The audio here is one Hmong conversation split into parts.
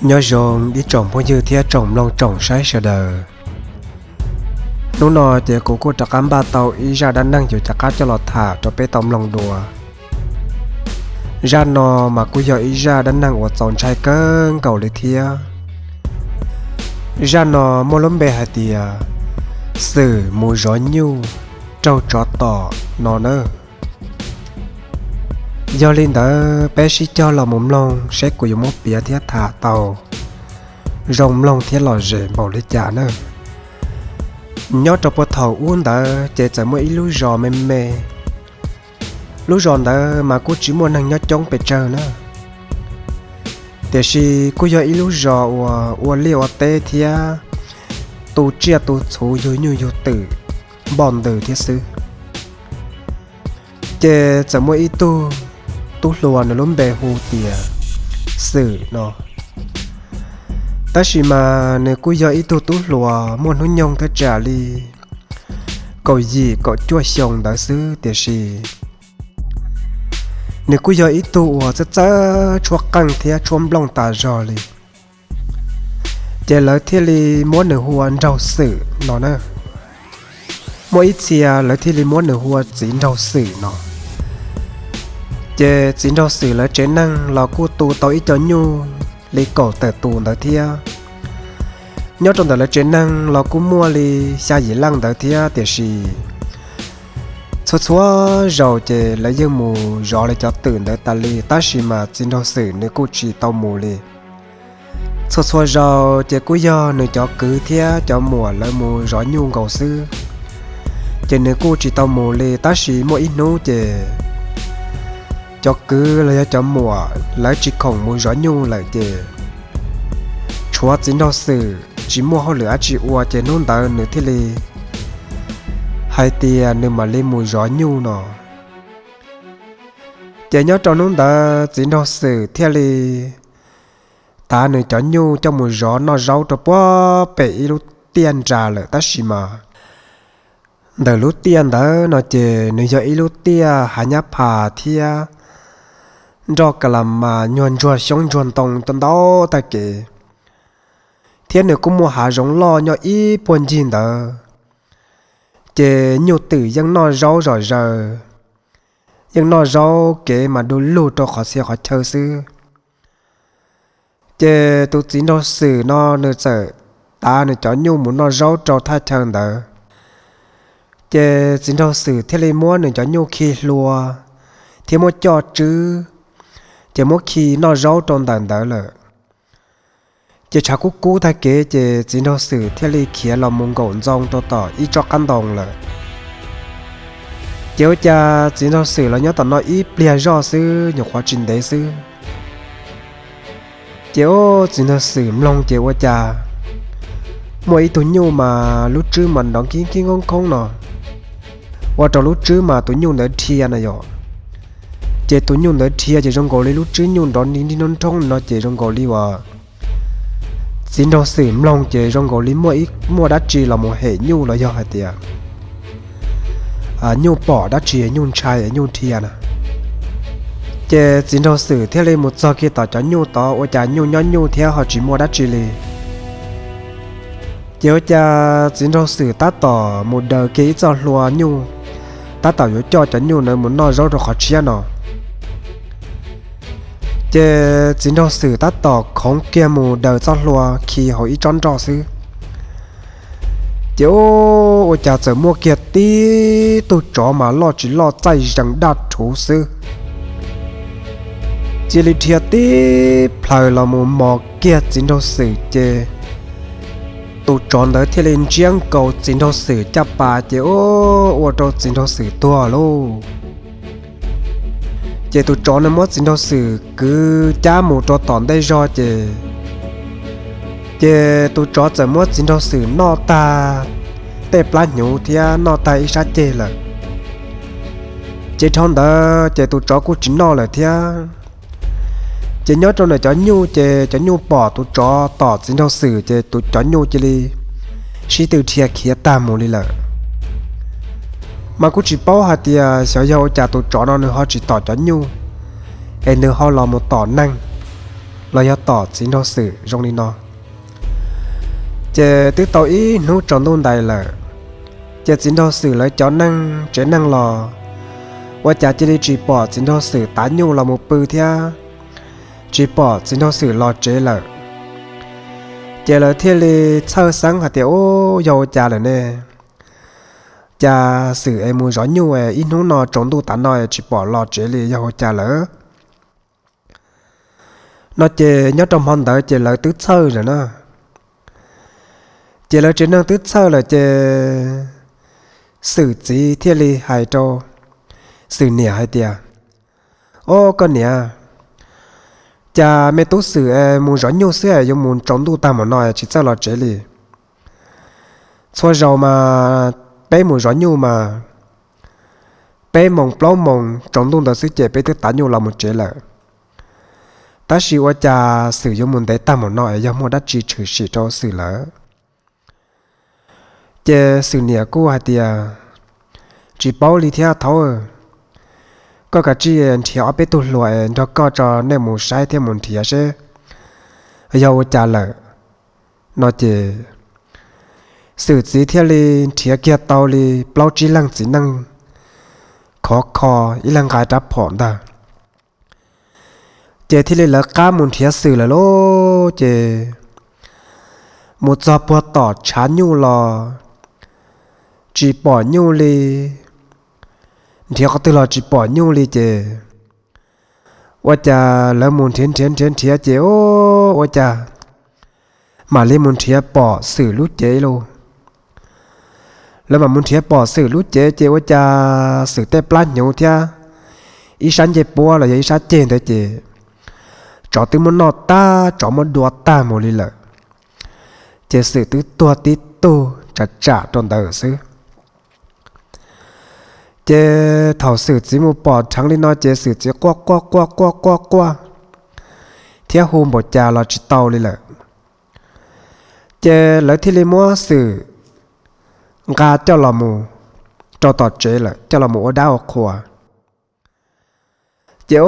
Nyob zoo ib tsoom phooj ywg thiab tsoom mloog tsoom saib sawv daws. Hnub no ces kuv kuj rov qab npaj tau ib zaj dab neeg yuav rov qab coj los tham rau peb tau mloog dua. Zaj no mas kuj yog ib zaj dab neeg uas txaus ntshai kawg nkaus li thiab. Zaj no muaj lub npe hais tias Xwm mus zov nyuj raug tsov tom no na. Yog li ntawd peb sib cog los mus mloog seb kuv yuav muab piav thiab tham tau zoo mloog thiab lom zem npaum li cas na. Nyob rau puag thaum ub ntawd ces txawm muaj ib lub zos me me. Lub zos ntawd mas kuj tsis muaj neeg nyob coob pes tsawg na, tiam sis kuj yog ib lub zos uas ua liaj ua teb thiab tu tsiaj tu txhuv yug nyuj yug twm npoj ntws thiab xwb. Ces txawm muaj ib tug tub hluas nws lub npe hu tias Xwm no, tab sis mas nws kuj yog ib tug tub hluas muaj hnub nyoog thaj tsam li kaum yim kaum cuaj xyoo ntawd xwb, tiam sis nws kuj yog ib tug uas txawj txawj tshuab qeej thiab tshuab nplooj tas zog li. Ces lawv thiaj li muab nws hu ua Nraug Xwm no na. Muaj ib txhia lawv thiaj li muab nws hu ua Txiv Nraug Xwm no. Ces Txiv Nraug Xwm lawv tsev neeg los kuj tu tau ib co nyuj li kaum tawm tus ntawd thiab. Nyob rau ntawm lawv tsev neeg los kuj muaj li xya yim leej ntawd thiab, tiam sis txhua txhua zaus ces lawv yeej mus zov lawv cov twm ntawd tas li, tab sis mas Txiv Nraug Xwm nws kuj tsis tau mus li. Txhua txhua zaus ces kuj yog nws cov kwv thiab cov muam lawv mus zov nyuj nkaus xwb, ces nws kuj tsis tau mus li. Tab sis muaj ib hnub ces cov kwv los yog cov muam lawv tsis khoom mus zov nyuj lawm ces tshuav Txiv Nraug Xwm tsis muaj hauj lwm dab tsi ua, ces hnub ntawd nws thiaj li hais tias nws mam li mus zov nyuj no. Ces nyob rau hnub ntawd Txiv Nraug Xwm thiaj li tav nws cov nyuj coj mus zov noj zaub rau puag pem ib lub tiaj nras lawm, tab sis mas ntawm lub tiaj ntawd no ces nws yog ib lub tiaj hav nyab phas thiab nroj ka la mas nyuag ntsuag xyoob ntsuag ntoo ntau tag kev, thiab nws kuj muaj hav zoov loj nyob ib puag ncig ntawd. Ces nyuj twm yeej noj zaub zom zaws, yeej noj zaub kev mas du lug rau qhov txhia qhov chaw xwb. Ces tus Txiv Nraug Xwm no nws txawm tav nws cov nyuj mus noj zaub rau thaj chaw ntawd. Ces Txiv Nraug Xwm thiaj li muab nws cov nyuj khi hlua thiab muab coj tswb, ces muab khi noj zaub rau ntawm ntawd lawm. Ces tshav kub kub tag kev ces Txiv Nraug Xwm thiaj li khiav los mus nkaum ntxoo rau tom ib tsob qab ntoo lawm. Ces ua cas Txiv Nraug Xwm los nyob tom no ib pliag zoj xwb, nyuam qhuav tsis ntev xwb, ces ua Txiv Nraug Xwm mloog ces ua cas muaj ib tug nyuj mas lub tswb mas nrov nkib nkib khoob khoob no, ua rau lub tswb mas tus nyuj ntawd dhia na yom. Ces tus nyuj ntawd dhia ces zoo nkaus li lub tswb nyuj nrov nrib nrib nroob nroob no ces zoo nkaus li uas Txiv Nraug Xwm mloog ces zoo nkaus li muaj ib, muaj dab tsi los mus hem nyuj los yog hais tias nyuj pom dab tsi nyuj ntshai nyuj dhia na. Ces Txiv Nraug Xwm thiaj li mus txog kiag tom cov nyuj tod ua cas nyuj nyob nyuj thiab ho tsis muaj dab tsi li. Ces ua cas Txiv Nraug Xwm tab tom mus daws kiag ib txoj hlua nyuj, tab tom yuav coj cov nyuj ntawd mus noj zaub rau qhov tshiab no. Ces Txiv Nraug Xwm tab tom khoov kiag mus daws txoj hlua khi hauv ib tsob nroj xwb, ces ua cas txawm muaj kiag tib tug tsov mas loj tsis loj txaij zees daj rhuv xwb, cia li dhia tib plhaws los mus mos kiag Txiv Nraug Xwm ces tus tsov ntawd thiaj li ntsiab nkaus Txiv Nraug Xwm caj pas ces ua rau Txiv Nraug Xwm tuag lauj. Ces tus tsov nws muab Txiv Nraug Xwm kwv cab mus rau tom ntej zog ces, ces tus tsov txawm muab Txiv Nraug Xwm noj tag tej plab hnyuv thiab noj tag ib sab ceg lawm. Ces dhau ntawd ces tus tsov kuj tsis noj lawm thiab. Ces nyob rau ntawm cov nyuj ces cov nyuj pom tus tsov tom Txiv Nraug Xwm ces tus, cov nyuj cia li sib tw dhia khiav tag mus li lawm. Mas kuj tsis paub hais tias xyov yog ua cas tus tsov no nws ho tsis tom cov nyuj, es nws ho los mus tom neeg. los yog tom txiv nraug Xwm zoo li no. Ces twb tau ib hnub tsaus ntuj ntais lawm, ces txiv nraug Xwm lawv cov neeg tsev neeg los ua cas cia li tsis pom txiv nraug Xwm tav nyuj los mus pw thiab tsis pom txiv nraug Xwm los tsev lawm. Ces lawv thiaj li txhawj xeeb hais tias, Ub, yog ua cas lawm ne? Cas Xwm es mus zov nyuj es ib hnub no tsaus ntuj tav no es tsis pom los tsev li, yog ua cas lawm? No ces nyob rau hmo ntawd ces lawv twb txhawj lawm na. Ces lawv tsev neeg twb txhawj lawm ces Xwm txiv thiaj li hais rau Xwm niam hais tias, Ob, koj niam, cas me tub Xwm es mus zov nyuj xwb es yuav mus tsaus ntuj tag mus no es tsis txawj los tsev li? Txhua zaus mas peb mus zov nyuj mas peb moos plaub moos tsaus ntuj ntawd xwb ces peb twb tav nyuj los mus tsev lawm. Tab sis ua cas Xwm yuav mus ntev tag mus no es yog muaj dab tsi tshwm sim rau Xwm lawm? Ces Xwm niam kuj hais tias, Tsis paub li thiab thaub, koj kav tsij nrhiav ob peb tug hluas es nrog koj tso nej mus saib thiab mus nrhiav seb yog ua cas lawm. No ces Xwm txiv thiaj li nrhiav kiag tau li plaub tsib leeg txiv neej khov kho, ib leeg nqa rab phom ntag. Ces thiaj li lawv qab mus nrhiav Xwm lawm lauj. Ces mus txog puag tom tshav nyuj los tsis pom nyuj li, nrhiav qhov twg los tsis pom nyuj li ces ua cas lawv mus nrhiav nrhiav nrhiav nrhiav ces ua cas mam li mus nrhiav pom Xwm lub cev lauj. Lawv mam mus nrhiav pom Xwm lub cev ces ua cas Xwm tej plab hnyuv thiab ib sab ncej puab los yog ib sab ceg ntawd ces tsov twb muab noj tag, tsov muab dua tag mus li lawm. Ces Xwm twb tuag tib tug tsam tsam rau ntawd xwb. Ces thaum Xwm txiv mus pom dheev li no ces Xwm txiv quaj quaj quaj quaj quaj quaj thiab hu npaum cas los tsis tau li lawm. Ces lawv thiaj li muab Xwm nqa coj los mus rau tom tsev lawm, coj los mus ua dab ua qhua. Ces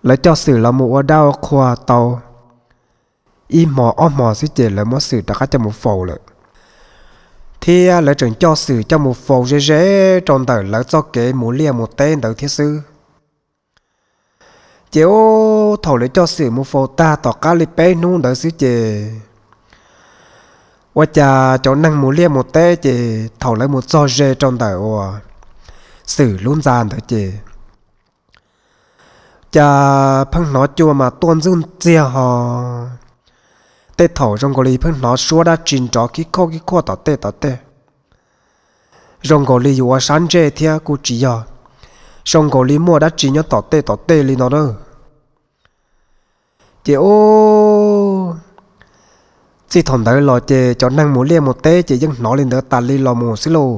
lawv coj Xwm los mus ua dab ua qhua tau ib hmo ob hmo xwb ces lawv muab Xwm rov qab coj mus faus lawm. Thiab lawv tseem coj Xwm coj mus faus ze ze rau ntawm lawv txoj kev mus liaj mus teb ntawd thiab xwb. Ces ub, thaum lawv coj Xwm mus faus tag tom qab li peb hnub ntawd xwb ces ua cas cov neeg mus liaj mus teb ces thaum lawv mus txog ze rau ntawm uas Xwm lub ntxa ntawd ces cas pheej hnov cua mas tuaj ntxwj ntxiag ho. Tej thaum zoo nkaus li pheej hnov suab dab tsi nrov kib khoj kib khuaj tom tej tom tej, zoo nkaus li yuav ua sab ntsej thiab kuj tsis yog, zoo nkaus li muaj dab tsi nyob tom tej tom tej li no na. Ces ub, txij thaum ntawd los ces cov neeg mus liaj mus teb ces yeej hnov li ntawd tas li los mus xwb lauj.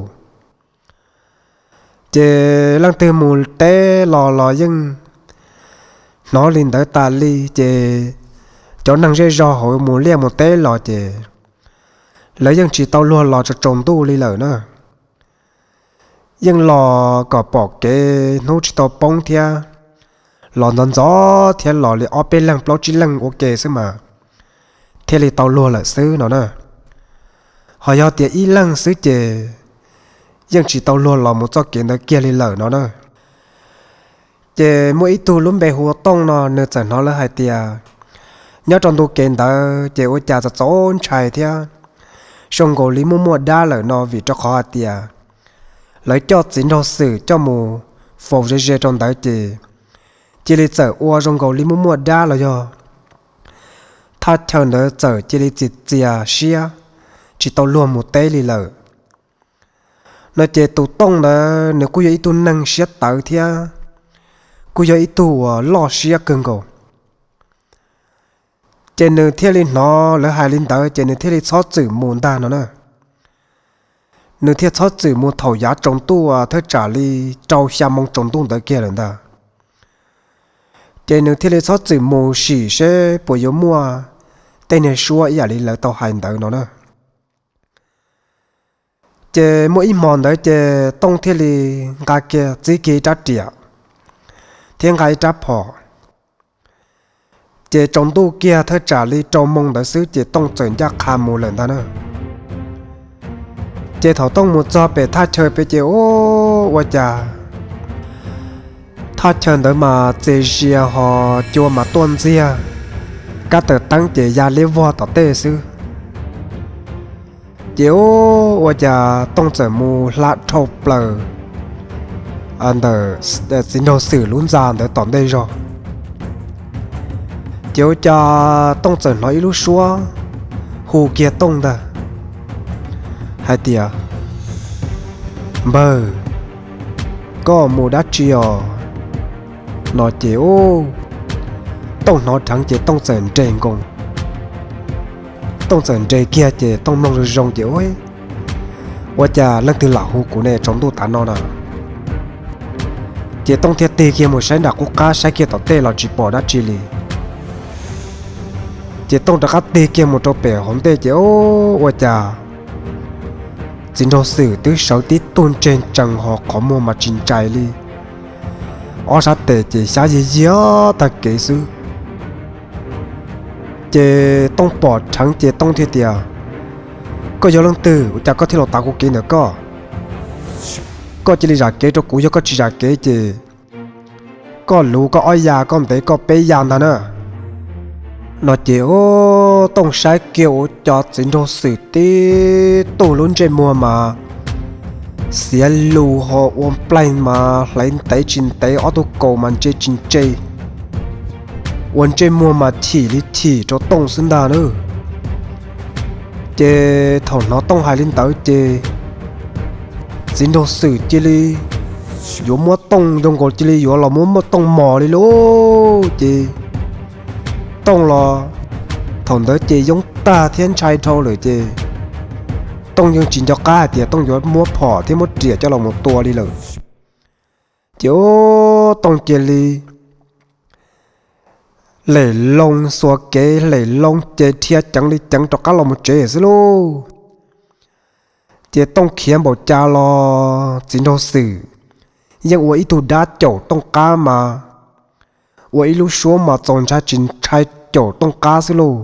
Ces leej twg mus teb los los yeej hnov li ntawd tas li ces cov neeg zej zog hauv mus liaj mus teb los ces lawv yeej tsis tau luag los tsaus tsaus ntuj li lawm na. Yeej los kom pom kev hnub tsis tau poob thiab, los ntxov ntxov thiab los li ob peb leeg plaub tsib leeg ua ke xwb mas thiaj li tau luag lawm xwb no na. Ho yog tias ib leeg xwb ces yeej tsis tau luag los mus txoj kev ntawd kiag li lawm no na. Ces muaj ib tug lub npe hu ua Tooj no nws txawm hnov lawv hais tias nyob rau ntu kev ntawd ces ua cas txaus txaus ntshai thiab zoo nkaus li muaj muaj dab lawm no vim rau qhov hais tias lawv coj txiv nraug Xwm coj mus faus ze ze rau ntawd ces cia li txawm ua zoo nkaus li muaj muaj dab los yog thaj chaw ntawd txawm cia li txias txias siab tsis tau luag mus teb li lawm. No ces tus Tooj ntawd nws kuj yog ib tug neeg siab tawv thiab kuj yog ib tug uas loj siab kawg nkaus. Ces nws thiaj li hnov lawv hais li ntawd ces nws thiaj li txhob txwm mus ntag no na. Nws thiaj txhob txwm mus thaum yav tsaus ntuj uas thawj tsam li rau xya moo tsaus ntuj ntawd kiag lawm ntag. Ces nws thiaj li txhob txwm mus sim seb puas yuav muaj tej niag suab ib yam li lawv tau hais ntawd no na. Ces muaj ib hmo ntawd ces Tooj thiaj li nqa kiag txib kiag ib rab riam thiab nqa ib rab phom, Ces tsaus ntuj kiag thawj tsam li rau moo ntawd xwb ces Tooj txawm ncaj qha mus lawm ntag na. Ces thaum Tooj mus txog pem thaj chaw pem ces ub, ua cas thaj chaw ntawd mas txias zias ho cua mas tuaj ntxiag, kab tawm teeb ces ya liab vog tom tej xwb. Ces ub, ua cas Tooj txawm mus hla dhau plaws ntawm txiv nraug Xwm lub ntxa ntawd tom ntej zog. Ces ua cas Tooj txawm hnov ib lub suab hu kiag Tooj ntag hais tias, Npawg, koj mus dab tsi os? No ces ub, Tooj hnov dheev ces Tooj txawm nres nkoos. Tooj txawm nres kiag ces Tooj mloog zoo zoo ces ub, ua cas leej twg lam hu kuv ne tsaus ntuj tav no na? Ces Tooj thiaj tig kiag mus saib nram qub qab, saib kiag tom tej los tsis pom dab tsi li. Ces Tooj rov qab tig kiag mus rau pem hauv ntej ces ub, ua cas txiv nraug Xwm twb sawv tib tug ntseg ntsees ho qhov muag mas tsis ntsais li, ob sab tes ces xyab yiag yiag tag kev xwb. Ces Tooj pom dheev ces Tooj thiaj tias, Koj yog leej twg ua cas koj thiaj los tav kuv kev ntawm koj? Koj cia li zam kev rau kuv, yog koj tsis zam kev ces koj luv koj ob ya, koj ntev koj peb ya ntag na. No ces ub, Tooj saib kiag ua cas txiv nraug Xwm tib tug lub ntsej muag mas xiav lus ho ua nplaig mas hlais ntev tsis ntev, ob tug kaus mas ntse tsis ntse, ua ntsej muag mas chim li chim rau Tooj xwb ntag na. Ces thaum hnov Tooj hais li ntawd ces txiv nraug Xwm cia li yuav muab Tooj zoo nkaus cia li yuav los muab muab Tooj mos li lauj. Ces Tooj los thaum ntawd ces yoob tag thiab ntshai dhau lawm ces Tooj yeej tsis nco qab hais tias Tooj yuav muab phom thiab muab riam coj los mus tua li lawm. Ces ub, Tooj cia li lem loo xuas kev lem loo ces dhia ceev li ceev rov qab los mus tsev xwb lauj. Ces Tooj khiav npaum cas los txiv nraug Xwm yeej ua ib tug dab caum Tooj qab mas ua ib lub suab mas txaus ntshai tsis ntshai caum Tooj qab xwb lauj.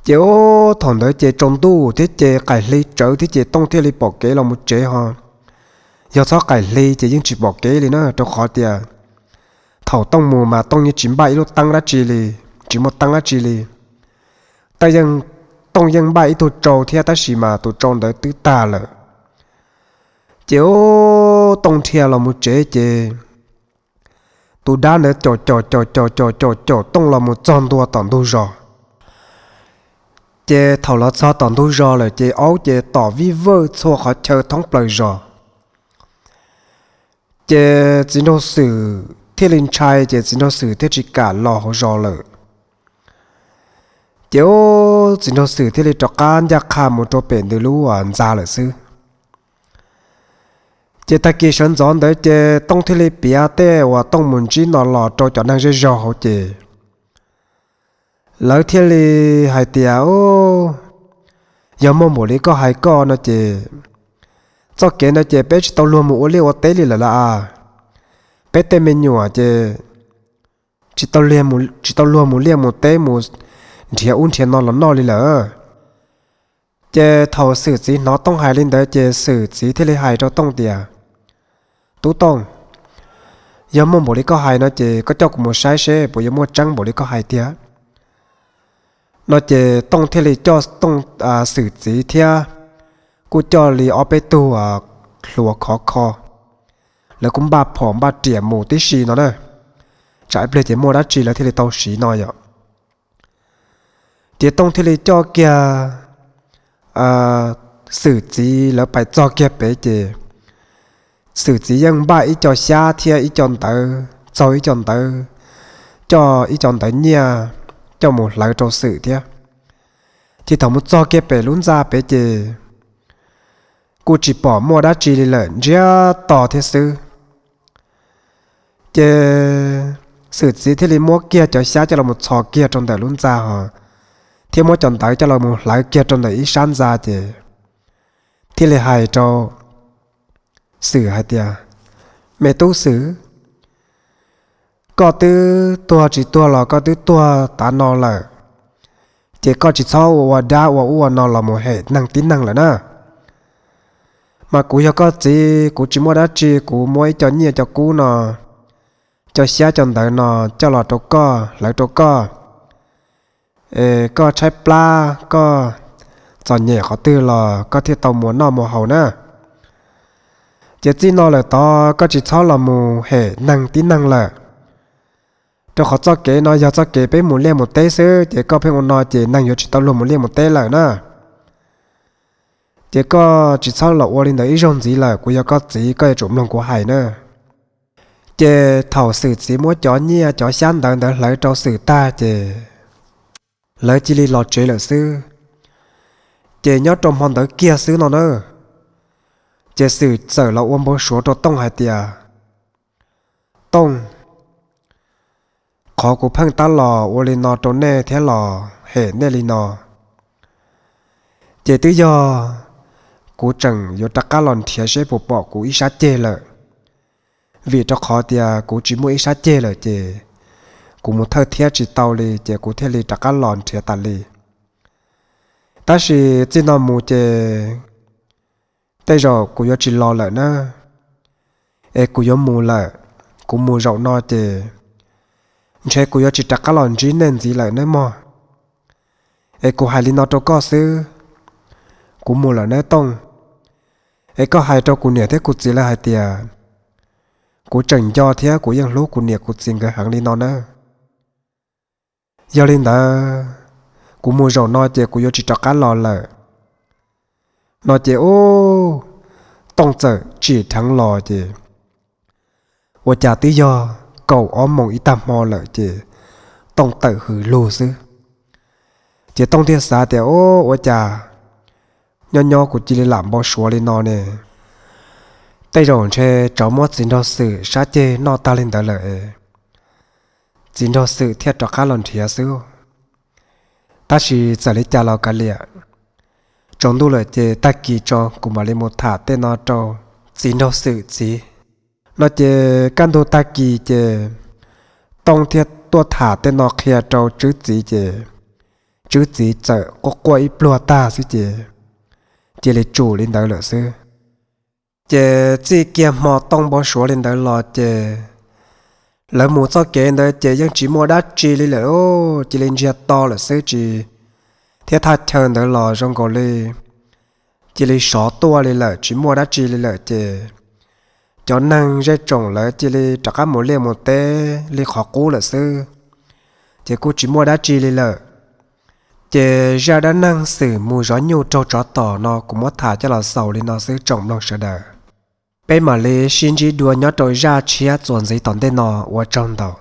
Ces ub, thaum ntawd ces tsaus ntuj thiab ces qaim hli tsawv thiab ces Tooj thiaj li pom kev los mus tsev ho. Yog txhob qaim hli ces yeej tsis pom kev li na, rau qhov tias thaum Tooj mus mas Tooj yeej tsis npaj ib lub teeb dab tsi li, tsis muaj teeb dab tsi li. Tooj yeej npaj ib tug tsau thiab tab sis mas tus tsau ntawd twb tag lawm. Ces ub, Tooj dhia los mus tsev ces tus dab ntawd caum caum caum caum caum caum caum Tooj los mus txog ntua tom ntug zos. Ces thaum los txog tom ntug zos lawm ces aub ces tom vij vawj txhua qhov chaw thoob plaws zos. Ces txiv nraug Xwm thiaj li ntshai ces txiv nraug Xwm thiaj tsis kam los hauv zos lawm. Ces ub, txiv nraug Xwm thiaj li rov qab ncaj qha mus rau pem ntws lub ntxa lawm xwb. Ces tag kis sawv ntxov ntawd ces Tooj thiaj li piav tej uas Tooj mus ntsib no los rau cov neeg zej zog hauv ces lawv thiaj li hais tias, Yog muaj npaum li koj hais koj no ces txoj kev ntawd ces peb tsis tau luag mus ua liaj ua teb li lawm lauj. Peb tej me nyuam ces tsis tau luag mus liaj mus teb mus nrhiav ub nrhiav no los noj li lawm. Ces thaum Xwm txiv hnov Tooj hais li ntawd ces Xwm txiv thiaj li hais rau Tooj tias, Tub Tooj, yog muaj npaum li koj hais no ces koj coj kuv mus saib seb puas yuav muaj tseeb npaum li koj hais tiag. No ces Tooj thiaj li coj Tooj, Xwm txiv thiab kuj coj li ob peb tug hluas khov kho, lawv kuj npaj phom npaj riam mus tib si no na, tsam ib pliag ces muaj dab tsi lawv thiaj li tau siv no yom. Ces Tooj thiaj li coj kiag Xwm txiv lawv pais txog kiag pem ces Xwm txiv yeej npaj ib co xyab thiab ib co ntawv, txaug ib co ntawv, coj ib co ntawv nyiaj coj mus hlawv rau Xwm thiab. Ces thaum mus txog kiag pem lub ntxa pem ces kuj tsis pom muaj dab tsi li lawm, ntsiag to thiab xwb. Ces Xwm txiv thiaj li muab kiag cov xyab coj los mus txhos kiag rau ntawm lub ntxa ho, thiab muab cov ntawv coj los mus hlawv kiag rau ntawm ib sab ntxa ces thiaj li hais rau Xwm hais tias, Me tub Xwm, Koj twb tuag tsis tuag los koj twb tuag tav no lawm, ces koj tsis txhob ua ua dab ua ub ua no los mus hem neeg tib neeg lawm na. Mas kuv yog koj txiv, kuv tsis muaj dab tsi, kuv muab ib co nyiaj co kub no, co xyab co ntawv no coj los rau koj, hlawv rau koj, koj tshaib plab, koj txom nyem qhov twg los koj thiaj tau muas noj muas haus na. Ces txij no lawm tod koj tsis txhob los mus hem neeg tib neeg lawm, rau qhov txoj kev no yog txoj kev peb mus liaj mus teb xwb, ces koj pheej ua no ces neeg yuav tsis tau luag mus liaj mus teb lawm na. Ces koj tsis txhob los ua li ntawd ib zaug ntxiv lawm, kuv yog koj txiv, koj yuav tsum mloog kuv hais na. Ces thaum Xwm txiv muab cov nyiaj cov xyab ntawv ntawd hlawv rau Xwm tag ces lawv cia li los tsev lawm xwb. Ces nyob rau hmo ntawd kiag xwb no na, ces Xwm txawm los ua npau suav rau Tooj hais tias, Tooj, qhov kuv pheej tab los ua li no rau nej thiab los hem nej li no, ces twb yog kuv tseem yuav rov qab los nrhiav seb puas pom kuv ib sab ceg lawm. Vim rau qhov tias kuv tsis muaj ib sab ceg lawm ces kuv mus thawj thiab tsis tau li, ces kuv thiaj li rov qab los nrhiav tas li. Tab sis txij no mus ces tej zaum kuv yuav tsis los lawm na, es kuv yuav mus lawm. Kuv mus zaum no ces ntshe kuv yuav tsis rov qab los ntsib nej ntxiv lawm nawb mog. Es kuv hais li no rau koj xwb, kuv mus lawm nawb Tooj. Es koj hais rau kuv niam thiab kuv txiv lawv hais tias kuv tseem nco thiab kuv yeej hlub kuv niam kuv txiv nkawd heev li no nawb. Yog li ntawd, kuv mus zaum no ces kuv yuav tsis rov qab los lawm. No ces ub, Tooj txawm tsim dheev los ces ua cas twb yog kaum ob moos ib tag hmo lawm ces Tooj tawm hws lug xwb. Ces Tooj thiaj xav tias, Ub, ua cas nyob nyob kuv cia li lam npau suav li no ne? Tej zaum ntshe tsov muab txiv nraug Xwm sab ceg noj tag li ntawd lawm, txiv nraug Xwm thiaj rov qab los nrhiav xwb. Tab sis txawm li cas los kav liam, tsaus ntuj lawm ces tag kis tso kuv mam li mus tham tej no rau txiv nraug Xwm txiv. No ces kaj ntug tag kis ces Tooj thiaj tuaj tham tej no qhia rau Tswb txiv ces Tswb txiv txawm quaj quaj ib pluag tag xwb ces cia li tsum li ntawd lawm xwb. Ces txij kiag hmo Tooj npau suav li ntawd los ces lawv mus txoj kev ntawd ces yeej tsis muaj dab tsi li lawm, cia li ntsiag to lawm xwb tsis thiab thaj chaw ntawd los zoo nkaus li cia li sov tuaj li lawm, tsis muaj dab tsi li lawm ces cov neeg zej tsoom lawv cia li rov qab mus liaj mus teb li qhov qub lawm xwb, ces kuj tsis muaj dab tsi li lawm. Ces zaj dab neeg Xwm mus zov nyuj raug tsov tom no kuv muab tham coj los xaus li no xwb tsoom mloog sawv daws. Peb mam li sib ntsib dua nyob rau zaj tshiab txuas ntxiv tom ntej no, ua tsaug ntau.